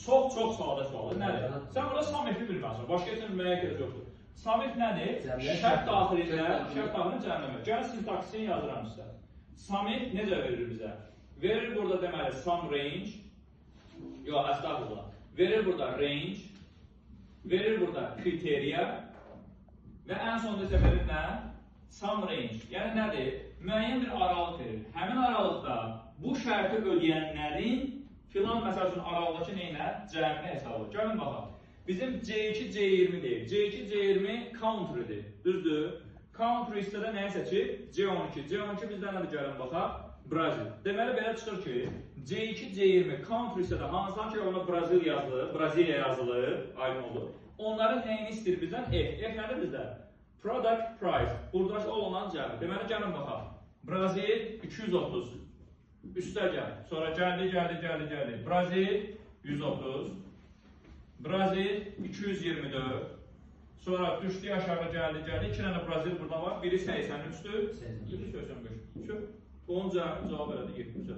Çox-çox sadə sualdır. Nədir? Sən burada sum if-i bilməlisən. Başqa heç nə bilməyə ehtiyac yoxdur. Sum if nədir? Cəmlə Şərt daxilində, Şərt şərt daxilində cəmləmə. Gəl sintaksini yazıram sizə. Sum if necə verir bizə? Verir burada deməli sum range. Yox, əstəğfurullah. Verir burada range. Verir burada kriteriya. Və ən sonda isə verir nə? Sum range. Yəni nədir? Müəyyən bir aralıq verir. Həmin aralıqda bu şərti ödəyənlərin filan, məsəl üçün, aralıqdakı neyinə? Cəminə hesabı. Gəlin baxaq. Bizim C2, C20 deyil. C2, C20 country'dir. Düzdür? Country hissədə nəyi seçib? C12. C12 bizdə nədir? Gəlin baxaq. Brazil. Deməli belə çıxır ki, C2, C20 country hissədə hansılar ki, ona Brazil yazılır, Braziliya yazılır, aydın oldu. Onların nəyini istəyir bizdən? F. F nədir bizdə? Product price. Buradakı olunan cəmi. Deməli gəlin baxaq. Brazil 230. Üstə gəl. Sonra gəldi, gəldi, gəldi, gəldi. Brazil 130. Brazil 224. Sonra düşdü aşağı, gəldi, gəldi. İki dənə Brazil burada var. Biri 83-dür, biri 85. Şu. Onun cəmi cavab elədi 73.